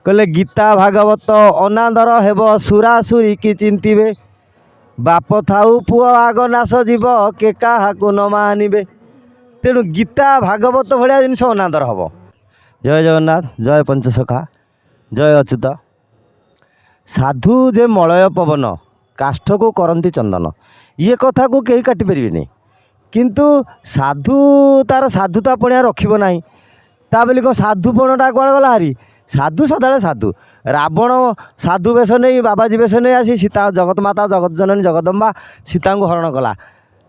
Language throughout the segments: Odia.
କହିଲେ ଗୀତା ଭାଗବତ ଅନାଦର ହେବ, ସୁରାସୁରି କି ଚିନ୍ତିବେ। ବାପ ଥାଉ ପୁଅ ଆଗ ନାଶ ଯିବ, କେ କାହାକୁ ନ ମାନିବେ। ତେଣୁ ଗୀତା ଭାଗବତ ଭଳିଆ ଜିନିଷ ଅନାଦର ହେବ। ଜୟ ଜଗନ୍ନାଥ, ଜୟ ପଞ୍ଚସଖା, ଜୟ ଅଚ୍ୟୁତ। ସାଧୁ ଯେ ମଳୟ ପବନ, କାଷ୍ଠକୁ କରନ୍ତି ଚନ୍ଦନ, ଇଏ କଥାକୁ କେହି କାଟିପାରିବେନି। କିନ୍ତୁ ସାଧୁ ତା'ର ସାଧୁତା ପଣିଆ ରଖିବ ନାହିଁ, ତା ବୋଲି କ'ଣ ସାଧୁ ପଣଟା କୁଆଡ଼େ ଗଲା ହାରି? ସାଧୁ ସଦାବେଳେ ସାଧୁ। ରାବଣ ସାଧୁ ବେଶ ନେଇ, ବାବାଜୀ ବେଶ ନେଇ ଆସି ସୀତା, ଜଗତ ମାତା, ଜଗତ ଜନନୀ, ଜଗଦମ୍ବା ସୀତାଙ୍କୁ ହରଣ କଲା,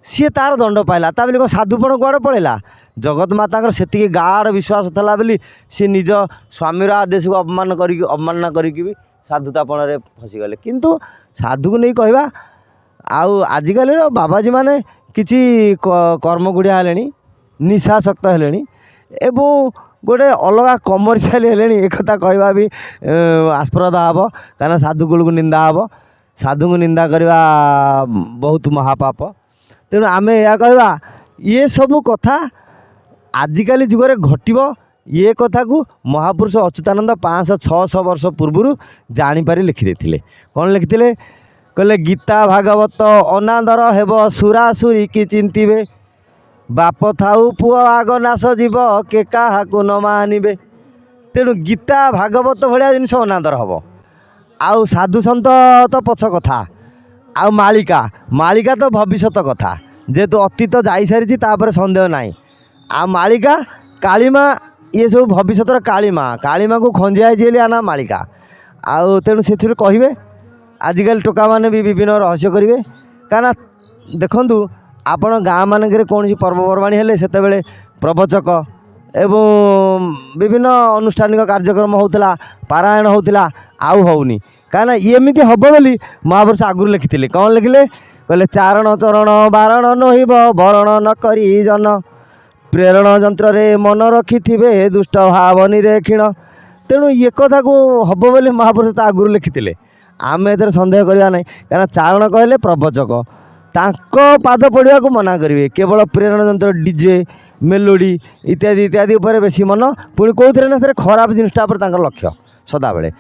ସିଏ ତା'ର ଦଣ୍ଡ ପାଇଲା। ତା ବୋଲି କ'ଣ ସାଧୁପଣ କୁଆଡ଼େ ପଳେଇଲା? ଜଗତ ମାତାଙ୍କର ସେତିକି ଗାଢ଼ ବିଶ୍ୱାସ ଥିଲା ବୋଲି ସିଏ ନିଜ ସ୍ୱାମୀର ଆଦେଶକୁ ଅପମାନ କରିକି, ଅବମାନନା କରିକି ବି ସାଧୁତାପଣରେ ଫସିଗଲେ। କିନ୍ତୁ ସାଧୁକୁ ନେଇ କହିବା, ଆଉ ଆଜିକାଲିର ବାବାଜୀମାନେ କିଛି କର୍ମକୁଢ଼ିଆ ହେଲେଣି, ନିଶାସକ୍ତ ହେଲେଣି ଏବଂ ଗୋଟେ ଅଲଗା କମର୍ସିଆଲ ହେଲେଣି। ଏକଥା କହିବା ବି ଆସ୍ପଦ ହେବ, କାରଣ ସାଧୁକୁଳକୁ ନିନ୍ଦା ହେବ। ସାଧୁଙ୍କୁ ନିନ୍ଦା କରିବା ବହୁତ ମହାପାପ। ତେଣୁ ଆମେ ଏହା କହିବା, ଇଏ ସବୁ କଥା ଆଜିକାଲି ଯୁଗରେ ଘଟିବ, ଇଏ କଥାକୁ ମହାପୁରୁଷ ଅଚ୍ୟୁତାନନ୍ଦ 500 600 ବର୍ଷ ପୂର୍ବରୁ ଜାଣିପାରି ଲେଖିଦେଇଥିଲେ। କ'ଣ ଲେଖିଥିଲେ? କହିଲେ ଗୀତା ଭାଗବତ ଅନାଦର ହେବ, ସୁରାସୁରି କି ଚିନ୍ତିବେ। ବାପ ଥାଉ ପୁଅ ଆଗ ନାଶ ଯିବ, କେ କାହାକୁ ନ ମାନିବେ। ତେଣୁ ଗୀତା ଭାଗବତ ଭଳିଆ ଜିନିଷ ଅନାଦର ହେବ। ଆଉ ସାଧୁ ସନ୍ଥ ତ ପଛ କଥା, ଆଉ ମାଳିକା, ମାଳିକା ତ ଭବିଷ୍ୟତ କଥା, ଯେହେତୁ ଅତୀତ ଯାଇସାରିଛି ତାପରେ ସନ୍ଦେହ ନାହିଁ। ଆଉ ମାଳିକା, କାଳିମା, ଇଏ ସବୁ ଭବିଷ୍ୟତର କାଳିମା, କାଳିମାକୁ ଖଞ୍ଜା ହେଇଛି ବୋଲି ଆ ନା ମାଳିକା। ଆଉ ତେଣୁ ସେଥିରୁ କହିବେ ଆଜିକାଲି ଟୋକାମାନେ ବି ବିଭିନ୍ନ ରହସ୍ୟ କରିବେ। କାହିଁକିନା ଦେଖନ୍ତୁ, ଆପଣ ଗାଁ ମାନଙ୍କରେ କୌଣସି ପର୍ବପର୍ବାଣୀ ହେଲେ ସେତେବେଳେ ପ୍ରବଚକ ଏବଂ ବିଭିନ୍ନ ଆନୁଷ୍ଠାନିକ କାର୍ଯ୍ୟକ୍ରମ ହେଉଥିଲା, ପାରାୟଣ ହେଉଥିଲା, ଆଉ ହେଉନି। କାହିଁକିନା ଏମିତି ହେବ ବୋଲି ମହାପୁରୁଷ ଆଗରୁ ଲେଖିଥିଲେ। କ'ଣ ଲେଖିଲେ? କହିଲେ ଚାରଣ ଚରଣ ବାରଣ ନୋହିବ, ବରଣ ନ କରି ଜନ, ପ୍ରେରଣ ଯନ୍ତ୍ରରେ ମନ ରଖିଥିବେ, ଦୁଷ୍ଟ ଭାବ ନିରେକ୍ଷୀଣ। ତେଣୁ ଏ କଥାକୁ ହେବ ବୋଲି ମହାପୁରୁଷ ତା ଆଗରୁ ଲେଖିଥିଲେ। ଆମେ ଏଥିରେ ସନ୍ଦେହ କରିବା ନାହିଁ, କାରଣ ଚାରଣ କହିଲେ ପ୍ରବଚକ, ତାଙ୍କ ପାଦ ପଡ଼ିବାକୁ ମନା କରିବେ। କେବଳ ପ୍ରେରଣ ଯନ୍ତ୍ର, ଡିଜେ, ମେଲୋଡ଼ି ଇତ୍ୟାଦି ଇତ୍ୟାଦି ଉପରେ ବେଶୀ ମନ, ପୁଣି କେଉଁଥିରେ ନା ସେଥିରେ ଖରାପ ଜିନିଷଟା ଉପରେ ତାଙ୍କର ଲକ୍ଷ୍ୟ ସଦାବେଳେ।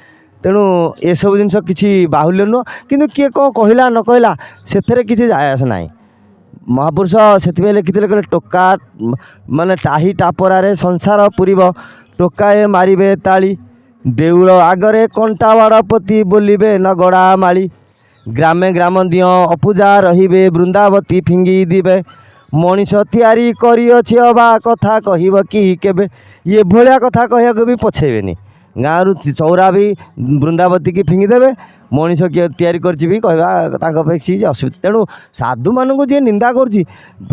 ତେଣୁ ଏସବୁ ଜିନିଷ କିଛି ବାହୁଲ୍ୟ ନୁହଁ, କିନ୍ତୁ କିଏ କ'ଣ କହିଲା ନ କହିଲା ସେଥିରେ କିଛି ଯାଏ ଆସେ ନାହିଁ। ମହାପୁରୁଷ ସେଥିପାଇଁ ଲେଖିଥିଲେ, କହିଲେ ଟୋକା ମାନେ ଟାହି ଟାପରାରେ ସଂସାର ପୁରିବ, ଟୋକାଏ ମାରିବେ ତାଳି, ଦେଉଳ ଆଗରେ କଣ୍ଟା ବାଡ଼ ପୋତି ବୋଲିବେ ନଗଡ଼ା ମାଳି, ଗ୍ରାମେ ଗ୍ରାମ ଦିଅଁ ଅପୂଜା ରହିବେ, ବୃନ୍ଦାବତୀ ଫିଙ୍ଗି ଦିବେ, ମଣିଷ ତିଆରି କରିଅଛି ଅବା କଥା କହିବ କି କେବେ। ଏଭଳିଆ କଥା କହିବାକୁ ବି ପଛେଇବେନି। ଗାଁରୁ ଚଉରା ବି ବୃନ୍ଦାବତୀକି ଫିଙ୍ଗିଦେବେ, ମଣିଷ କିଏ ତିଆରି କରିଛି ବି କହିବା ତାଙ୍କ ପାଇଁ କିଛି ଅସୁବିଧା। ତେଣୁ ସାଧୁମାନଙ୍କୁ ଯିଏ ନିନ୍ଦା କରୁଛି,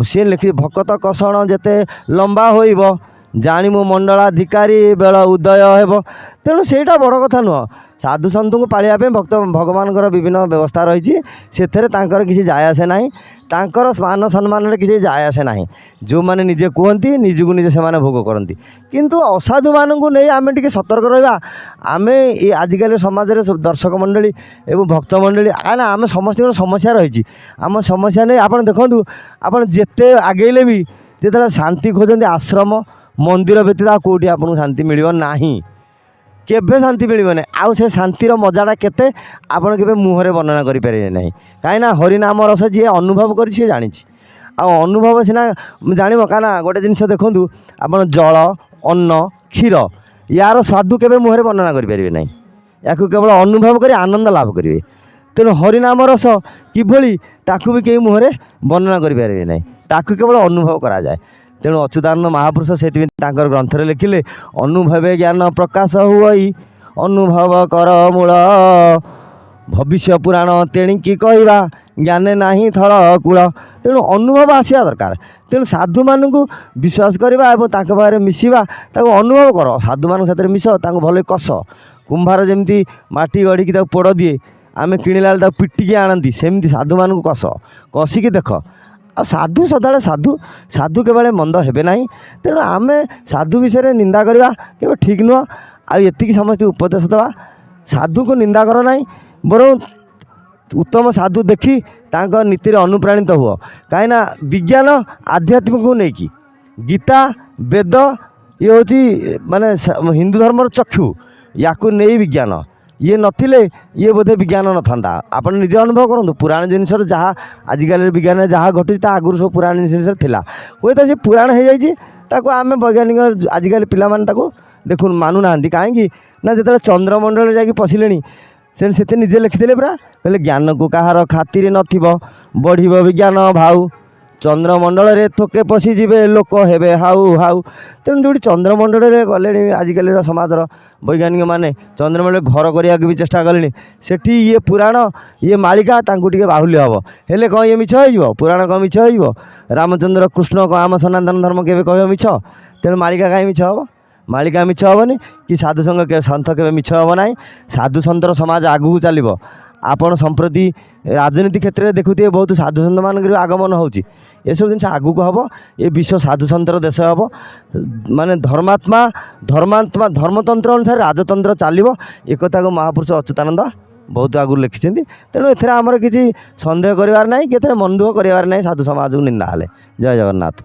ସିଏ ଲେଖି ଭକତ କଷଣ ଯେତେ ଲମ୍ବା ହୋଇବ, ଜାଣିମୁ ମଣ୍ଡଳାଧିକାରୀ ବେଳ ଉଦୟ ହେବ। ତେଣୁ ସେଇଟା ବଡ଼ କଥା ନୁହଁ। ସାଧୁ ସନ୍ଥଙ୍କୁ ପାଳିବା ପାଇଁ ଭକ୍ତ ଭଗବାନଙ୍କର ବିଭିନ୍ନ ବ୍ୟବସ୍ଥା ରହିଛି, ସେଥିରେ ତାଙ୍କର କିଛି ଯାଏ ଆସେ ନାହିଁ, ତାଙ୍କର ମାନ ସମ୍ମାନରେ କିଛି ଯାଏ ଆସେ ନାହିଁ। ଯେଉଁମାନେ ନିଜେ କୁହନ୍ତି, ନିଜକୁ ନିଜେ ସେମାନେ ଭୋଗ କରନ୍ତି। କିନ୍ତୁ ଅସାଧୁମାନଙ୍କୁ ନେଇ ଆମେ ଟିକେ ସତର୍କ ରହିବା। ଆମେ ଏ ଆଜିକାଲି ସମାଜରେ ସବୁ ଦର୍ଶକ ମଣ୍ଡଳୀ ଏବଂ ଭକ୍ତ ମଣ୍ଡଳୀ, କାହିଁକିନା ଆମେ ସମସ୍ତଙ୍କର ସମସ୍ୟା ରହିଛି। ଆମ ସମସ୍ୟା ନେଇ ଆପଣ ଦେଖନ୍ତୁ, ଆପଣ ଯେତେ ଆଗେଇଲେ ବି ଯେତେବେଳେ ଶାନ୍ତି ଖୋଜନ୍ତି, ଆଶ୍ରମ ମନ୍ଦିର ବ୍ୟତୀତ ଆଉ କେଉଁଠି ଆପଣଙ୍କୁ ଶାନ୍ତି ମିଳିବ ନାହିଁ, କେବେ ଶାନ୍ତି ମିଳିବ ନାହିଁ। ଆଉ ସେ ଶାନ୍ତିର ମଜାଟା କେତେ ଆପଣ କେବେ ମୁହଁରେ ବର୍ଣ୍ଣନା କରିପାରିବେ ନାହିଁ। କାହିଁକିନା ହରିନାମ ରସ ଯିଏ ଅନୁଭବ କରିଛି ସିଏ ଜାଣିଛି। ଆଉ ଅନୁଭବ ସିନା ଜାଣିବ, କାହିଁକିନା ଗୋଟେ ଜିନିଷ ଦେଖନ୍ତୁ, ଆପଣ ଜଳ, ଅନ୍ନ, କ୍ଷୀର, ୟାର ସ୍ୱାଦୁ କେବେ ମୁହଁରେ ବର୍ଣ୍ଣନା କରିପାରିବେ ନାହିଁ। ୟାକୁ କେବଳ ଅନୁଭବ କରି ଆନନ୍ଦ ଲାଭ କରିବେ। ତେଣୁ ହରିନାମ ରସ କିଭଳି ତାକୁ ବି କେହି ମୁହଁରେ ବର୍ଣ୍ଣନା କରିପାରିବେ ନାହିଁ, ତାକୁ କେବଳ ଅନୁଭବ କରାଯାଏ। ତେଣୁ ଅଚ୍ୟୁତାନନ୍ଦ ମହାପୁରୁଷ ସେଥିପାଇଁ ତାଙ୍କର ଗ୍ରନ୍ଥରେ ଲେଖିଲେ, ଅନୁଭବେ ଜ୍ଞାନ ପ୍ରକାଶ ହୁଅଇ, ଅନୁଭବ କର ମୂଳ, ଭବିଷ୍ୟ ପୁରାଣ ତେଣିକି କହିବା, ଜ୍ଞାନେ ନାହିଁ ଥଳ କୂଳ। ତେଣୁ ଅନୁଭବ ଆସିବା ଦରକାର। ତେଣୁ ସାଧୁମାନଙ୍କୁ ବିଶ୍ୱାସ କରିବା ଏବଂ ତାଙ୍କ ପାଖରେ ମିଶିବା, ତାକୁ ଅନୁଭବ କର, ସାଧୁମାନଙ୍କ ସାଥିରେ ମିଶ, ତାଙ୍କୁ ଭଲକି କଷ। କୁମ୍ଭାର ଯେମିତି ମାଟି ଗଢ଼ିକି ତାକୁ ପୋଡ଼ ଦିଏ, ଆମେ କିଣିଲା ବେଳେ ତାକୁ ପିଟିକି ଆଣନ୍ତି, ସେମିତି ସାଧୁମାନଙ୍କୁ କଷ, କଷିକି ଦେଖ। ଆଉ ସାଧୁ ସଦାବେଳେ ସାଧୁ, ସାଧୁ କେବେଳେ ମନ୍ଦ ହେବେ ନାହିଁ। ତେଣୁ ଆମେ ସାଧୁ ବିଷୟରେ ନିନ୍ଦା କରିବା କେବେ ଠିକ୍ ନୁହଁ। ଆଉ ଏତିକି ସମସ୍ତଙ୍କୁ ଉପଦେଶ ଦେବା, ସାଧୁକୁ ନିନ୍ଦା କର ନାହିଁ, ବରଂ ଉତ୍ତମ ସାଧୁ ଦେଖି ତାଙ୍କ ନୀତିରେ ଅନୁପ୍ରାଣିତ ହୁଅ। କାହିଁକିନା ବିଜ୍ଞାନ ଆଧ୍ୟାତ୍ମିକକୁ ନେଇକି ଗୀତା, ବେଦ, ଇଏ ହେଉଛି ମାନେ ହିନ୍ଦୁ ଧର୍ମର ଚକ୍ଷୁ, ୟାକୁ ନେଇ ବିଜ୍ଞାନ। ଇଏ ନଥିଲେ ଇଏ ବୋଧେ ବିଜ୍ଞାନ ନଥାନ୍ତା। ଆପଣ ନିଜେ ଅନୁଭବ କରନ୍ତୁ, ପୁରାଣ ଜିନିଷର ଯାହା ଆଜିକାଲିର ବିଜ୍ଞାନରେ ଯାହା ଘଟୁଛି, ତା ଆଗରୁ ସବୁ ପୁରାଣ ଜିନିଷରେ ଥିଲା। ହୁଏତ ସେ ପୁରାଣ ହେଇଯାଇଛି, ତାକୁ ଆମେ ବୈଜ୍ଞାନିକ ଆଜିକାଲି ପିଲାମାନେ ତାକୁ ଦେଖୁ ମାନୁନାହାନ୍ତି। କାହିଁକି ନା ଯେତେବେଳେ ଚନ୍ଦ୍ରମଣ୍ଡଳରେ ଯାଇକି ପଶିଲେଣି, ସେ ସେତେ ନିଜେ ଲେଖିଥିଲେ ପରା, କହିଲେ ଜ୍ଞାନକୁ କାହାର ଖାତିରି ନଥିବ, ବଢ଼ିବ ବିଜ୍ଞାନ ଭାଉ, ଚନ୍ଦ୍ରମଣ୍ଡଳରେ ଥୋକେ ପଶିଯିବେ, ଲୋକ ହେବେ ହାଉ ହାଉ। ତେଣୁ ଯେଉଁଠି ଚନ୍ଦ୍ରମଣ୍ଡଳରେ ଗଲେଣି ଆଜିକାଲିର ସମାଜର ବୈଜ୍ଞାନିକମାନେ, ଚନ୍ଦ୍ରମଣ୍ଡଳରେ ଘର କରିବାକୁ ବି ଚେଷ୍ଟା କଲେଣି, ସେଠି ଇଏ ପୁରାଣ ଇଏ ମାଳିକା ତାଙ୍କୁ ଟିକେ ବାହୁଲ୍ୟ ହେବ। ହେଲେ କ'ଣ ଇଏ ମିଛ ହେଇଯିବ? ପୁରାଣ କ'ଣ ମିଛ ହେଇଯିବ? ରାମଚନ୍ଦ୍ର କୃଷ୍ଣ କ'ଣ ଆମ ସନାତନ ଧର୍ମ କେବେ କହିବ ମିଛ? ତେଣୁ ମାଳିକା କାହିଁ ମିଛ ହେବ? ମାଳିକା ମିଛ ହେବନି କି ସାଧୁସଙ୍ଗ ସନ୍ଥ କେବେ ମିଛ ହେବ ନାହିଁ। ସାଧୁ ସନ୍ଥର ସମାଜ ଆଗକୁ ଚାଲିବ। ଆପଣ ସମ୍ପ୍ରତି ରାଜନୀତି କ୍ଷେତ୍ରରେ ଦେଖୁଥିବେ, ବହୁତ ସାଧୁ ସନ୍ଥମାନଙ୍କର ବି ଆଗମନ ହେଉଛି। ଏସବୁ ଜିନିଷ ଆଗକୁ ହେବ। ଏ ବିଶ୍ୱ ସାଧୁ ସନ୍ଥର ଦେଶ ହେବ। ମାନେ ଧର୍ମାତ୍ମା ଧର୍ମାତ୍ମା ଧର୍ମତନ୍ତ୍ର ଅନୁସାରେ ରାଜତନ୍ତ୍ର ଚାଲିବ। ଏକଥାକୁ ମହାପୁରୁଷ ଅଚ୍ୟୁତାନନ୍ଦ ବହୁତ ଆଗରୁ ଲେଖିଛନ୍ତି। ତେଣୁ ଏଥିରେ ଆମର କିଛି ସନ୍ଦେହ କରିବାର ନାହିଁ କି ଏଥିରେ ମନ ଦୁଃଖ କରିବାର ନାହିଁ ସାଧୁ ସମାଜକୁ ନିନ୍ଦା ହେଲେ। ଜୟ ଜଗନ୍ନାଥ।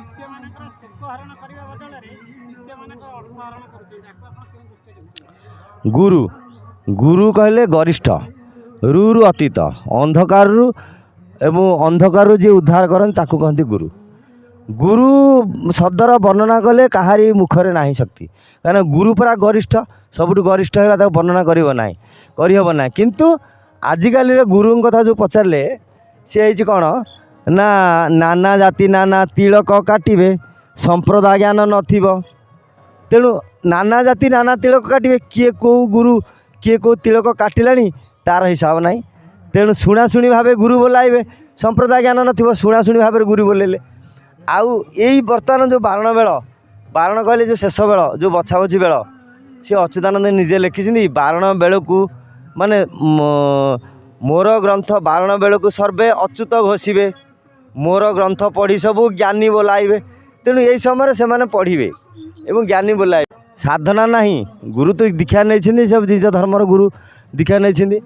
ଶିଷ୍ୟମାନଙ୍କର ଶୋକ ହରଣ କରିବା ବଦଳରେ ଶିଷ୍ୟମାନଙ୍କର ଅର୍ଥ ହରଣ କରୁଛନ୍ତି, ଆକୁ ଆପଣ କେଉଁ ଦୃଷ୍ଟିରେ ଦେଖୁଛନ୍ତି? ଗୁରୁ ଗୁରୁ କହିଲେ ଗରିଷ୍ଠ ରୁରୁ ଅତୀତ, ଅନ୍ଧକାରରୁ ଏବଂ ଅନ୍ଧକାରରୁ ଯିଏ ଉଦ୍ଧାର କରନ୍ତି ତାକୁ କହନ୍ତି ଗୁରୁ। ଗୁରୁ ଶବ୍ଦର ବର୍ଣ୍ଣନା କଲେ କାହାରି ମୁଖରେ ନାହିଁ ଶକ୍ତି। କାରଣ ଗୁରୁ ପରା ଗରିଷ୍ଠ, ସବୁଠୁ ଗରିଷ୍ଠ ହେଲା, ତାକୁ ବର୍ଣ୍ଣନା କରିବ ନାହିଁ, କରିହେବ ନାହିଁ। କିନ୍ତୁ ଆଜିକାଲିର ଗୁରୁଙ୍କ କଥା ଯେଉଁ ପଚାରିଲେ, ସିଏ ହେଇଛି କ'ଣ ନା ନାନା ଜାତି ନାନା ତିଳକ କାଟିବେ, ସମ୍ପ୍ରଦାୟ ଜ୍ଞାନ ନଥିବ। ତେଣୁ ନାନା ଜାତି ନାନା ତିଳକ କାଟିବେ, କିଏ କେଉଁ ଗୁରୁ କିଏ କେଉଁ ତିଳକ କାଟିଲାଣି ତା'ର ହିସାବ ନାହିଁ। ତେଣୁ ଶୁଣାଶୁଣି ଭାବେ ଗୁରୁ ବୋଲାଇବେ, ସମ୍ପ୍ରଦାୟ ଜ୍ଞାନ ନଥିବ, ଶୁଣାଶୁଣି ଭାବରେ ଗୁରୁ ବୋଲେଇଲେ। ଆଉ ଏଇ ବର୍ତ୍ତମାନ ଯେଉଁ ବାରଣ ବେଳ, ବାରଣ କହିଲେ ଯେଉଁ ଶେଷ ବେଳ, ଯେଉଁ ବଛାବଛି ବେଳ, ସେ ଅଚ୍ୟୁତାନନ୍ଦ ନିଜେ ଲେଖିଛନ୍ତି ବାରଣ ବେଳକୁ, ମାନେ ମୋର ଗ୍ରନ୍ଥ ବାରଣ ବେଳକୁ ସର୍ବେ ଅଚ୍ୟୁତ ଘୋଷିବେ, ମୋର ଗ୍ରନ୍ଥ ପଢ଼ି ସବୁ ଜ୍ଞାନୀ ବୋଲାଇବେ। ତେଣୁ ଏଇ ସମୟରେ ସେମାନେ ପଢ଼ିବେ ଏବଂ ଜ୍ଞାନୀ ବୋଲାଇବେ। ସାଧନା ନାହିଁ। ଗୁରୁ ତ ଦୀକ୍ଷା ନେଇଛନ୍ତି, ସବୁ ନିଜ ଧର୍ମର ଗୁରୁ ଦୀକ୍ଷା ନେଇଛନ୍ତି।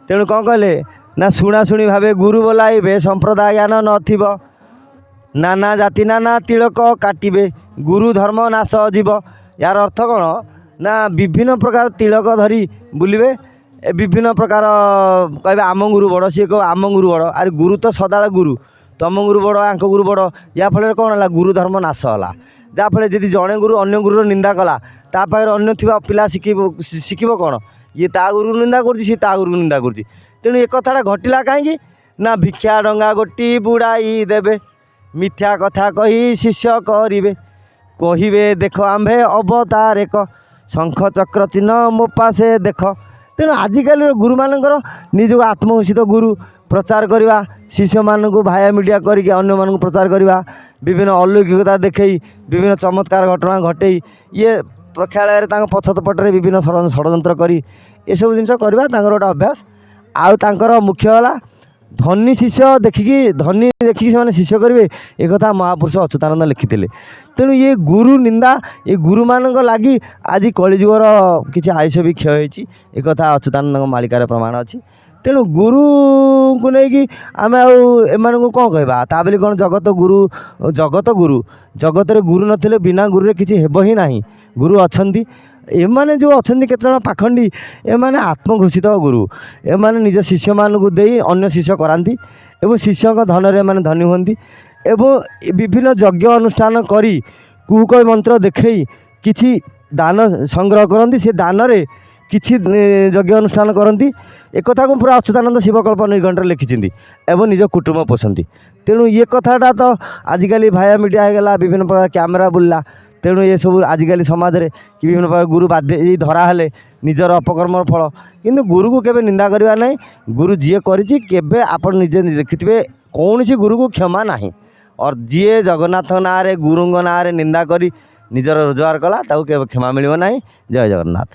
ତେଣୁ କ'ଣ କହିଲେ ନା ଶୁଣାଶୁଣି ଭାବେ ଗୁରୁ ବୋଲାଇବେ, ସମ୍ପ୍ରଦାୟ ଜ୍ଞାନ ନଥିବ, ନାନା ଜାତି ନାନା ତିଳକ କାଟିବେ, ଗୁରୁ ଧର୍ମ ନାଶ ଯିବ। ଏହାର ଅର୍ଥ କ'ଣ ନା ବିଭିନ୍ନ ପ୍ରକାର ତିଳକ ଧରି ବୁଲିବେ, ଏ ବିଭିନ୍ନ ପ୍ରକାର କହିବେ ଆମ ଗୁରୁ ବଡ଼, ସିଏ କହିବ ଆମ ଗୁରୁ ବଡ଼। ଆରେ ଗୁରୁ ତ ସଦାବେଳେ ଗୁରୁ, ତମ ଗୁରୁ ବଡ଼, ଆଙ୍କ ଗୁରୁ ବଡ଼। ୟା ଫଳରେ କ'ଣ ହେଲା? ଗୁରୁ ଧର୍ମ ନାଶ ହେଲା। ଯାହାଫଳରେ ଯଦି ଜଣେ ଗୁରୁ ଅନ୍ୟ ଗୁରୁର ନିନ୍ଦା କଲା, ତା ପାଖରେ ଅନ୍ୟ ଥିବା ପିଲା ଶିଖିବ କ'ଣ? ଇଏ ତା ଗୁରୁ ନିନ୍ଦା କରୁଛି, ସିଏ ତା ଗୁରୁ ନିନ୍ଦା କରୁଛି। ତେଣୁ ଏ କଥାଟା ଘଟିଲା କାହିଁକି ନା ଭିକ୍ଷା ଡଙ୍ଗା ଗୋଟି ବୁଡ଼ାଇ ଦେବେ, ମିଥ୍ୟା କଥା କହି ଶିଷ୍ୟ କରିବେ, କହିବେ ଦେଖ ଆମ୍ଭେ ଅବତାରେକ, ଶଙ୍ଖ ଚକ୍ର ଚିହ୍ନ ମୋ ପାଶେ ଦେଖ। ତେଣୁ ଆଜିକାଲିର ଗୁରୁମାନଙ୍କର ନିଜକୁ ଆତ୍ମଘୋଷିତ ଗୁରୁ ପ୍ରଚାର କରିବା, ଶିଷ୍ୟମାନଙ୍କୁ ଭାୟା ମିଡ଼ିଆ କରିକି ଅନ୍ୟମାନଙ୍କୁ ପ୍ରଚାର କରିବା, ବିଭିନ୍ନ ଅଲୌକିକତା ଦେଖେଇ, ବିଭିନ୍ନ ଚମତ୍କାର ଘଟଣା ଘଟେଇ, ଇଏ ପ୍ରେକ୍ଷାଳୟରେ ତାଙ୍କ ପଛ ପଟରେ ବିଭିନ୍ନ ଷଡ଼ଯନ୍ତ୍ର କରି ଏସବୁ ଜିନିଷ କରିବା ତାଙ୍କର ଗୋଟେ ଅଭ୍ୟାସ। ଆଉ ତାଙ୍କର ମୁଖ୍ୟ ହେଲା ଧନୀ ଶିଷ୍ୟ ଦେଖିକି, ଧନୀ ଦେଖିକି ସେମାନେ ଶିଷ୍ୟ କରିବେ। ଏକଥା ମହାପୁରୁଷ ଅଚ୍ୟୁତାନନ୍ଦ ଲେଖିଥିଲେ। ତେଣୁ ଇଏ ଗୁରୁ ନିନ୍ଦା, ଏ ଗୁରୁମାନଙ୍କ ଲାଗି ଆଜି କଳିଯୁଗର କିଛି ଆୟୁଷ ବି କ୍ଷୟ ହେଇଛି। ଏକଥା ଅଚ୍ୟୁତାନନ୍ଦଙ୍କ ମାଳିକାରେ ପ୍ରମାଣ ଅଛି। ତେଣୁ ଗୁରୁଙ୍କୁ ନେଇକି ଆମେ ଆଉ ଏମାନଙ୍କୁ କ'ଣ କହିବା? ତା ବୋଲି କ'ଣ ଜଗତ ଗୁରୁ? ଜଗତ ଗୁରୁ, ଜଗତରେ ଗୁରୁ ନଥିଲେ ବିନା ଗୁରୁରେ କିଛି ହେବ ହିଁ ନାହିଁ। ଗୁରୁ ଅଛନ୍ତି। ଏମାନେ ଯେଉଁ ଅଛନ୍ତି କେତେଜଣ ପାଖଣ୍ଡି, ଏମାନେ ଆତ୍ମଘୋଷିତ ଗୁରୁ। ଏମାନେ ନିଜ ଶିଷ୍ୟମାନଙ୍କୁ ଦେଇ ଅନ୍ୟ ଶିଷ୍ୟ କରାନ୍ତି ଏବଂ ଶିଷ୍ୟଙ୍କ ଧନରେ ଏମାନେ ଧନୀ ହୁଅନ୍ତି ଏବଂ ବିଭିନ୍ନ ଯଜ୍ଞ ଅନୁଷ୍ଠାନ କରି କୁହୁକ ମନ୍ତ୍ର ଦେଖେଇ କିଛି ଦାନ ସଂଗ୍ରହ କରନ୍ତି। ସେ ଦାନରେ କିଛି ଯଜ୍ଞ ଅନୁଷ୍ଠାନ କରନ୍ତି। ଏକଥାକୁ ପୁରା ଅଚ୍ୟୁତାନନ୍ଦ ଶିବକଳ୍ପ ନିର୍ଘଣ୍ଟରେ ଲେଖିଛନ୍ତି ଏବଂ ନିଜ କୁଟୁମ୍ବ ପୋଷନ୍ତି। ତେଣୁ ଇଏ କଥାଟା ତ ଆଜିକାଲି ଭାୟା ମିଡ଼ିଆ ହେଇଗଲା, ବିଭିନ୍ନ ପ୍ରକାର କ୍ୟାମେରା ବୁଲିଲା। ତେଣୁ ଏସବୁ ଆଜିକାଲି ସମାଜରେ କି ବିଭିନ୍ନ ପ୍ରକାର ଗୁରୁ ବାଧ୍ୟ ଏଇ ଧରା ହେଲେ ନିଜର ଅପକର୍ମର ଫଳ। କିନ୍ତୁ ଗୁରୁକୁ କେବେ ନିନ୍ଦା କରିବା ନାହିଁ। ଗୁରୁ ଯିଏ କରିଛି, କେବେ ଆପଣ ନିଜେ ଦେଖିଥିବେ, କୌଣସି ଗୁରୁକୁ କ୍ଷମା ନାହିଁ। ଯିଏ ଜଗନ୍ନାଥ ନାଁରେ, ଗୁରୁଙ୍କ ନାଁରେ ନିନ୍ଦା କରି ନିଜର ରୋଜଗାର କଲା, ତାକୁ କେବେ କ୍ଷମା ମିଳିବ ନାହିଁ। ଜୟ ଜଗନ୍ନାଥ।